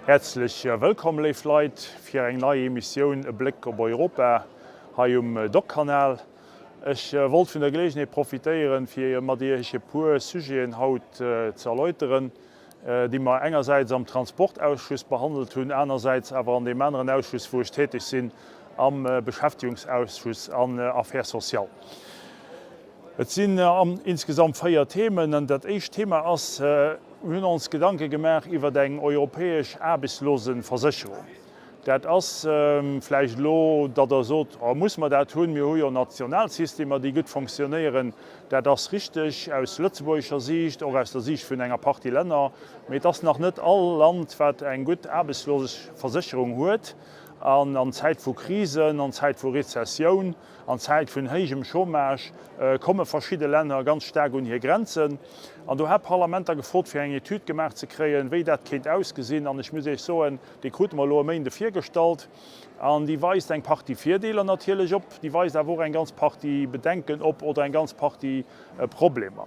Häerzlech wëllkomm, léif Leit, fir eng nei Emissioun E Bléck op Europa hei um Doc-Kanal. Ech wollt vun der Geleegenheet profitéieren, fir mat Iech e puer Sujeten haut ze erläuteren, déi mer engersäits am Transportausschuss behandelt hunn, anersäits awer an deem aneren Ausschuss, wou ech täteg sinn, am Beschäftigungsausschuss an Affaires sociales. Et sinn insgesamt 4 Themen. An dat éischt Thema ass, Mir hunn ons Gedanke gemaach iwwer eng europäesch Aarbechtslosenversécherung. Dat ass vläicht elo, datt Der sot, Oh, musse mer dat hunn? Mir hu jo national Systemer, déi gutt fonctionnéieren. Dat ass richteg aus lëtzebuergescher Siicht, och aus der Siicht vun enger Partie Länner. Mee et ass nach net all Land, wat eng gutt Aarbechtslosegversécherung huet. An an Zäit vu Krisen, an Zäit vu Rezessioun, An Zäit vun héijem Chômage komme verschidde Länner ganz staark un hir Grenzen. An do hat d'Parlament da gefrot, fir eng Etüd gemaach ze kréien, wéi dat kéint ausgesinn. An ech muss Iech soen, déi krute mer elo e Méinde virgestallt. An déi weist eng Partie Virdeeler natierlech op, déi weist awer och eng ganz Partie Bedenken op oder eng ganz Partie Problemer.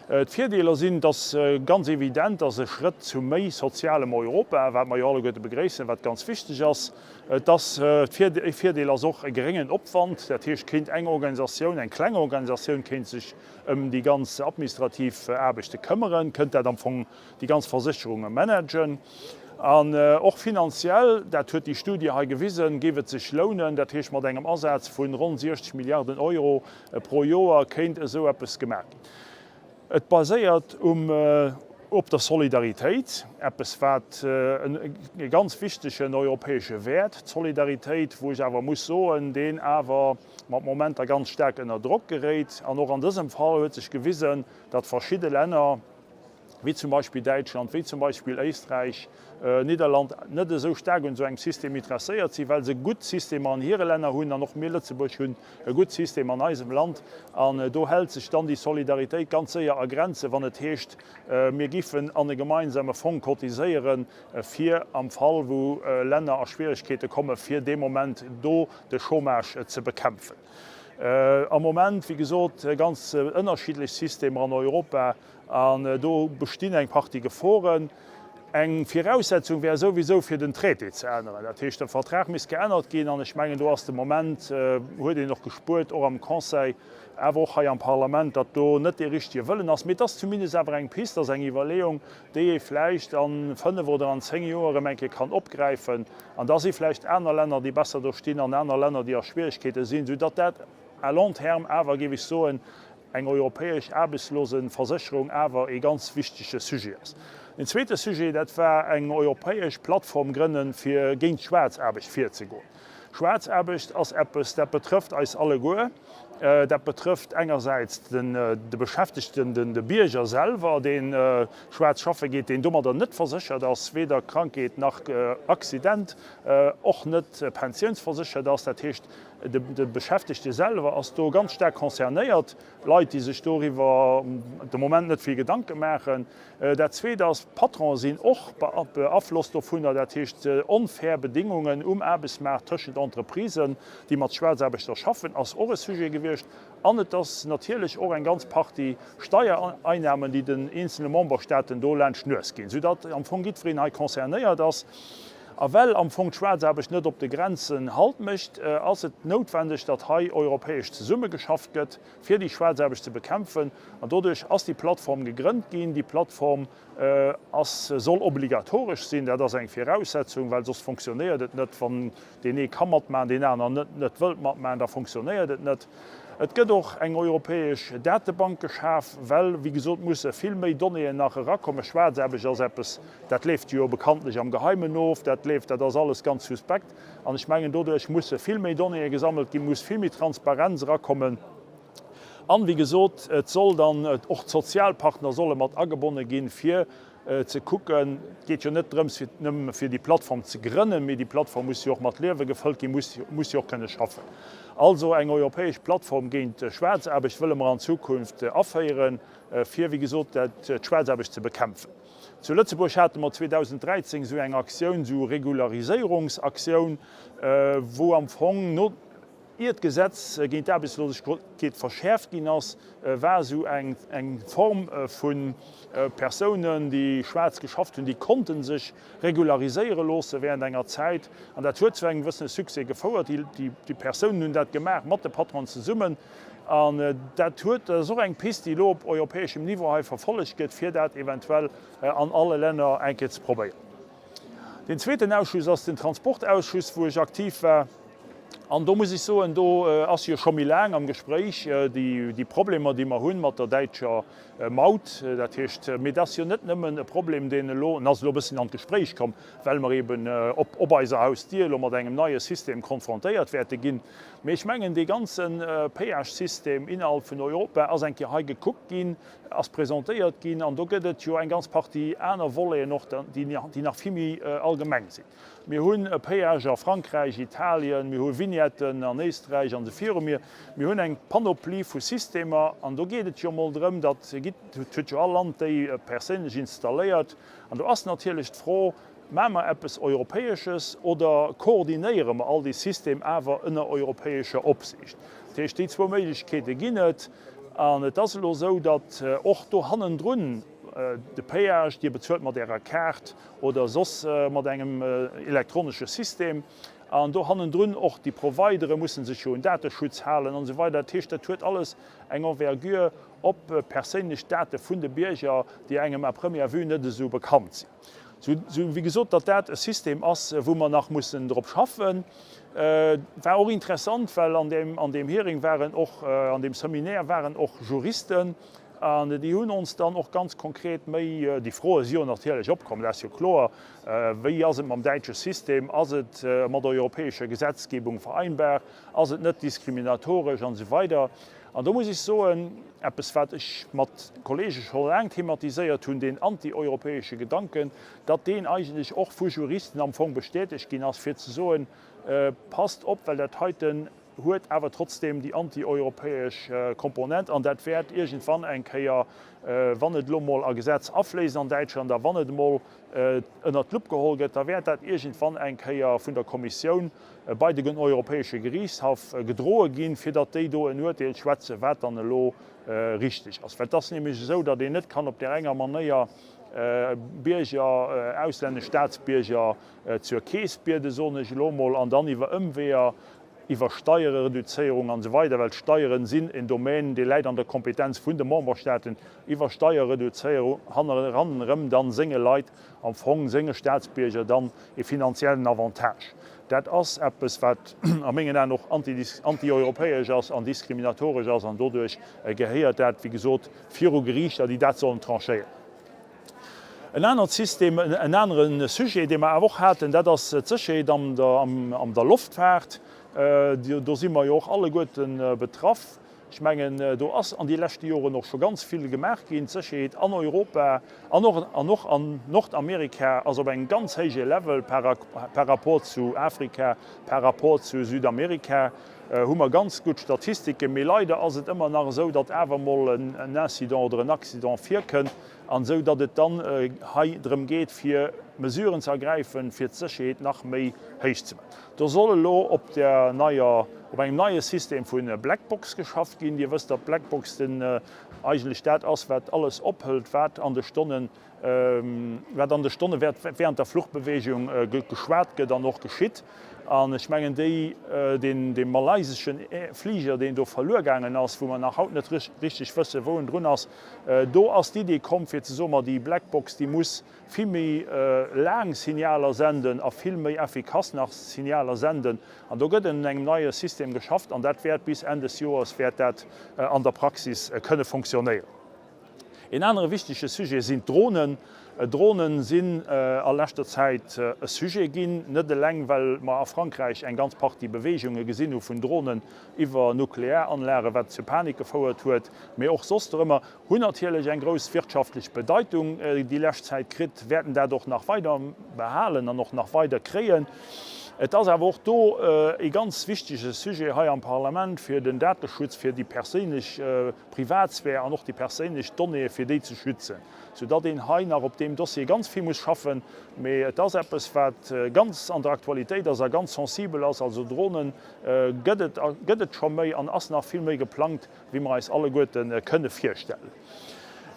D'Virdeeler sinn, dass ganz evident ass e Schrëtt zu méi sozialem Europa, wat mer jo alleguerte begréissen, wat ganz wichteg ass. Et ass, e Virdeel ass och e geréngen Opwand, dat heescht, kéint eng Organisatioun, eng kleng Organisatioun kéint sech ëm déi ganz administrativ Aarbechte këmmeren, kënnt dat am Fong déi ganz Versécherunge managen. An och finanziell, dat huet déi Studie hei gewisen, géif et sech lounen, dat heescht mat engem Asaz vu ronn 60 Milliarden Euro pro Joer kéint esou eppes gemaach ginn. Et baséiert um op der Solidaritéit, eppes wat e ganz wichtegen europäesche Wäert, d'Solidaritéit, wou ech awer muss soen, deen awer mat Momenter ganz staark ënner Drock geréit. An och an dësem Fall huet sech gewisen, datt verschidde Länner, wéi zum Beispill Däitschland, wéi zum Beispill Éisträich, Nidderland, net esou staark un esou engem System interesséiert sinn, well se gutt Systemer an hire Länner hunn. An och mir Lëtzebuerg hunn e gutt System an eisem Land. An do hält sech dann déi Solidaritéit ganz séier a Grenzen, wann et heescht, mir giffen an e gemeinsame Fong cotiséieren, fir am Fall wou Länner a Schwieregkeete kommen, fir dee Moment do de Chômage ze bekämpfen. Am Moment, wéi gesot, ganz ënnerschiddlech Systemer an Europa. An do bestinn eng Partie Geforen. Eng Viraussetzung wär souwisou fir den Traité ze änneren. Dat heescht, de Vertrag misst geännert ginn. An ech mengen, do ass de Moment, huet een och gespuert, och am Conseil, awer och hei am Parlament, datt do net dee richtege Wëllen ass. Mee et ass zumindest awer eng Pist, ass eng Iwwerleeung, déi ee vläicht a fënnef oder an zéng Joer erëm eng Kéier kann opgräifen. An da si vläicht aner Länner, déi besser do stinn, an aner Länner, déi a Schwierigkeete sinn, soudatt dat à long terme awer, géif ech soen, eng europäesch Aarbechtslosenversécherung awer ee ganz wichtege Sujet ass. Den zweete Sujet, dat war eng europäesch Plattform grënnen, fir géint d'Schwaarzaarbecht virzegoen. Schwaarzaarbecht ass eppes, dat betrëfft eis alleguer. Dat betrëfft engersäits de Beschäftegten, de Bierger selwer, dee schwaarz schaffe geet, deen domadder net verséchert ass, weder Krankheet nach Accident, och net pensiounsverséchert ass. Dat heescht, De Beschäftegte selwer ass do ganz staark concernéiert, Leit, déi sech doriwwer de Moment net vill Gedanke maachen. Dat Zweet ass, d'Patronen sinn och beaflosst dovunner, dat heescht onfair Bedingungen um Aarbechtsmaart tëschent Entreprisen, déi mat Schwaarzaarbechter schaffen, ass och e Sujet gewiescht. An et ass natierlech och eng ganz Partie Steiereinnahmen, déi den eenzele Memberstaaten do laanscht d'Nues ginn, soudatt am Fong jiddwereen hei concernéiert ass. A well am Fong d'Schwaarzaarbecht net op de Grenzen Halt mécht, ass et noutwendeg, datt hei europäesch zesummegeschafft gëtt, fir déi Schwaarzaarbecht ze bekämpfen. An doduerch ass déi Plattform gegrënnt ginn. Déi Plattform ass, soll obligatoresch sinn. Dat ass eng Viraussetzung, well soss fonctionnéiert et net. Wann deen ee ka matmachen, deen aner net net wëllt matmachen, da fonctionnéiert et net. Et gëtt och eng europäesch Datebank geschaf, well, wéi gesot, musse vill méi Donnéeën nach erakommen. Schwaarzaarbecht ass eppes, dat leeft jo bekanntlech am Geheimen of, dat leeft, dat ass alles ganz suspekt. An ech mengen, doduerch musse vill méi Donnéeë gesammelt ginn, muss vill méi Transparenz erakommen. An, wéi gesot, et soll dann och d'Sozialpartner solle mat agebonne ginn, fir ze kucken, et geet jo net drëms fir nëmme fir déi Plattform ze grënnen, mee déi Plattform muss jo och mat Liewe gefëllt ginn, muss muss jo och kënne schaffen. Also eng europäesch Plattform géint Schwaarzaarbecht wëlle mer an Zukunft aféieren, fir wéi gesot dat d'Schwaarzaarbecht ze bekämpfen. Zu Lëtzebuerg hate mer 2013 esou eng Aktioun, esou Regulariséierungsaktioun, wou am Fong no. Ier d'Gesetz géint d'Aarbechtslosegkeet verschäerft ginn ass, war esou eng Form vu Persounen, déi schwaarz geschafft hunn, déi konnte sech regulariséiere loosse während enger Zäit. An dat huet zu engem gewëssene Succès gefouert. Déi Persounen hunn dat gemaach mat de Patronen zesummen. An dat huet, dat ass och eng Pist, déi elo op europäeschem Niveau hei verfollegt gëtt, fir dat eventuell an alle Länner eng Kéier ze probéieren. Deen zweeten Ausschuss ass den Transportausschuss, wou ech aktiv war. An do muss ech soen, do ass jo scho méi laang am Gespréich déi Problemer, déi mer hunn mat der däitscher Maut. Dat heescht, mee et ass jo net nëmmen e Problem, deen elo, en ass elo e bëssen an d'Gespréich komm, well mer eeben op eiser Hausdier elo mat engem neie System konfrontéiert wäerte ginn. Mee ech mengen, dee ganze Péage-System innerhalb vun Europa ass eng Kéier hei gekuckt ginn, ass presentéiert ginn an do gëtt et jo eng ganz Partie aner Voleten och, déi nach vill méi allgemeng sinn. Mir hunn e Péage a Frankräich, Italien, mir hu Vignetten an Éisträich an esou viru. Mir hunn eng Panoplie vu Systemer an do geet et jo emol drëm, datt huet jo all Land déi perséinlech installéiert an do ass natierlech d'Fro, Maache mer eppes Europäesches oder koordinéiere mer all déi System awer ënner europäescher Opsiicht? Dat heescht, déi zwou Méiglechkeete ginn et. An et ass elo esou, datt och do hannendrun de Péage, Dir bezuelt mat Ärer Kaart oder soss mat engem elektronesche System, an do hannendrun och déi Providere musse sech jo un Dateschutz halen an esou weider. Dat heescht, dat huet alles eng Envergure op perséinlech Date vun de Bierger, déi engem à première vue net esou bekannt sinn. Sou wéi gesot, datt dat e System ass, wou mer nach mussen drop schaffen, war och interessant, well an deem, an deem Hearing waren och, an deem Seminaire waren och Juristen an déi hunn ons dann och ganz konkret méi, déi Froe si jo natierlech opkomm, dat ass jo kloer, wéi ass et mam däitsche System, ass et mat europäescher Gesetzgebung vereinbar, ass et net diskriminatoresch an esou weider. An do muss ech soen, eppes wat ech mat Kollege scho laang thematiséiert hunn, deen antieuropäesche Gedanken, datt deen eigentlech och vu Juristen am Fong bestätegt ginn ass, fir ze soen, Passt op, well dat heiten huet awer trotzdeem déi antieuropäesch Komponent an dat wäert iergendwann eng Kéier, wann et elo emol a Gesetz afléisst an Däitschland a wann et emol ënnert d'Lupp geholl gëtt, da wäert dat iergendwann eng Kéier vun der Kommissioun bei de Europäesche Geriichtshaff gedroe ginn, fir datt déi do en Uerteel schwätzen, wat dann elo richteg ass. Well et ass nämlech esou, datt een net kann op där enger Manéier Bierger, auslännesch Staatsbierger zur Keess bieden, soen ech elo emol, an dann iwwer Ëmweeër, iwwer Steierereduzéierung an esou weider, well d'Steieren sinn en Domän, dee läit an der Kompetenz vun de Memberstaaten, iwwer Steierreduzéierung hanneran erëm dann senge Leit, am Fong senge Staatsbierger dann e finanziellen Avantage. Dat ass eppes, wat a mengen Aen och antieuropäesch ass an diskriminatoresch ass an doduerch gehéiert dat, wéi gesot, viru Geriichter, déi dat sollen tranchéieren. En anert System, en anere Sujet, dee mer awer och haten, dat ass d'Sécherheet an der Loftfaart. Do si mer jo och alleguerte betraff. Ech mengen, do ass an de leschte Joren och scho ganz vill gemaach ginn. D'Sécherheet an Europa an och an och an Nordamerika ass op engem ganz héije Level par par rapport zu Afrika, par rapport zu Südamerika hu mer ganz gutt Statistiken. Mee leider ass et ëmmer nach esou, datt awer emol en Incident oder en Accident virkënnt an esou datt et dann hei drëm geet, fir Mesuren ze ergräifen, fir d'Sécherheet nach méi héich ze maachen. Do soll elo op der neier, op engem neie System vu Blackbox geschafft ginn. Dir wësst, datt d'Blackbox den eigentlech dat ass, wat alles ophëlt, wat an de Stonnen, wat an de Stonne während der Fluchbewegung geschwat gëtt an och geschitt. An ech mengen, déi, deen, dee malaysesche Fliger, deen do verluer gaangen ass, wou mer nach haut net richteg wëssen, wou en drun ass, do ass d'Idee komm, fir ze soen, ma déi Blackbox, déi muss vill méi laang Signaler senden a vill méi effikass nach Signaler senden. An do gëtt un engem neie System geschafft an dat wäert bis Enn des Joers wäert dat an der Praxis kënne fonctionnéieren. Een anere wichtege Sujet sinn d'Dronen. Dronen sinn a leschter Zäit e Sujet ginn, net eleng well mer a Frankräich eng ganz Partie Beweegunge gesinn hu vun Dronen iwwer Nuklearanlagen, wat zu Panik gefouert huet, mee och soss dorëmmer. Hunn natierlech eng grouss wirtschaftlech Bedeitung déi lescht Zäit kritt, wäerten dat och nach weider behalen an och nach weider kréien. Et ass awer och do e ganz wichtege Sujet hei am Parlament, fir den Dateschutz, fir déi perséinlech Privatsphär an och déi perséinlech Donnéeë fir déi ze schützen, soudatt een hei nach op deem. deem Dossier ganz vill muss schaffen, mee et ass eppes, wat ganz an der Aktualitéit ass a ganz sensibel ass. Also Dronen gëtt et, gëtt et scho méi an ass nach vill méi geplangt, wéi mer eis alleguerte kënne virstellen.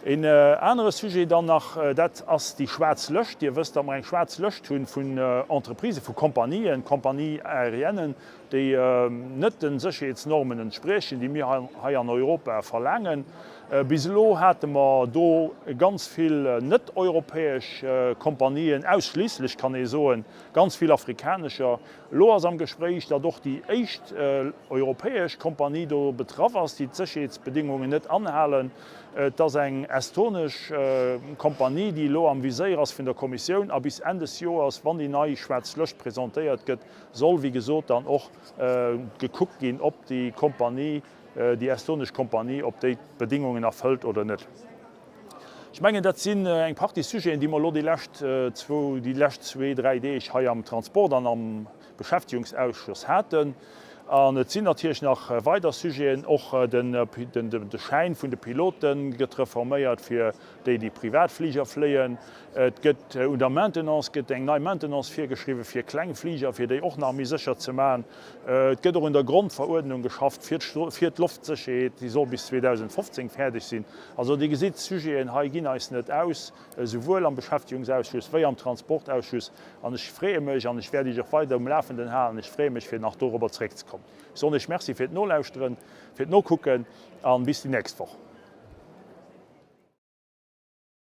Een anere Sujet dann nach, dat ass déi schwaarz Lëscht. Dir wësst, datt mer eng schwaarz Lëscht hu vun Entreprisen, vu Compagnien, Compagnies aériennes, déi net de Sécherheetsnormen entspriechen, déi mir hei an Europa verlaangen. Bis elo hate mer do ganz vill net-europäesch Kompanien, ausschliisslech kann ee soen, ganz vill afrikanescher. Elo ass am Gespréich, datt och déi éischt europäesch Kompanie do betraff ass, déi d'Sécherheetsbedingungen net anhalen. Et ass eng estonesch Kompanie, déi elo am Viséier ass vun der Kommissioun a bis Enn des Joers, wann déi nei schwaarz Lëscht presentéiert gëtt, soll wéi gesot dann och gekuckt ginn, ob déi Kompanie, déi estonesch Kompanie, ob déi d'Bedingungen erfëllt oder net. Ech mengen, dat sinn eng Partie Sujeten, déi mer elo déi lescht zwou, déi lescht zwee, dräi Deeg hei am Transport an am Beschäftigungsausschuss haten. An et sinn natierlech nach weider Sujeten. Och de Schäin vun de Pilote gëtt reforméiert fir déi, déi privat Fliger fléien. Et gëtt un der Maintenance gëtt eng nei Maintenance virgeschriwwen fir kleng Fliger, fir déi och nach méi sécher ze maachen. Et gëtt och un der Grondveruerdnung geschafft fir fir d'Loftsécherheet, déi soll bis 2015 fäerdeg sinn. Also Dir gesitt, d'Sujeten hei ginn eis net aus, esouwuel am Beschäftigungsausschuss wéi am Transportausschuss. An ech freeë mech, an ech wäert Iech och weider um Lafenden halen, ech freeë mech fir nach dorobber zeréckzekommen. Ech soen Iech Merci fir d'Nolauschteren, fir d'Nokucken a bis déi nächst Woch.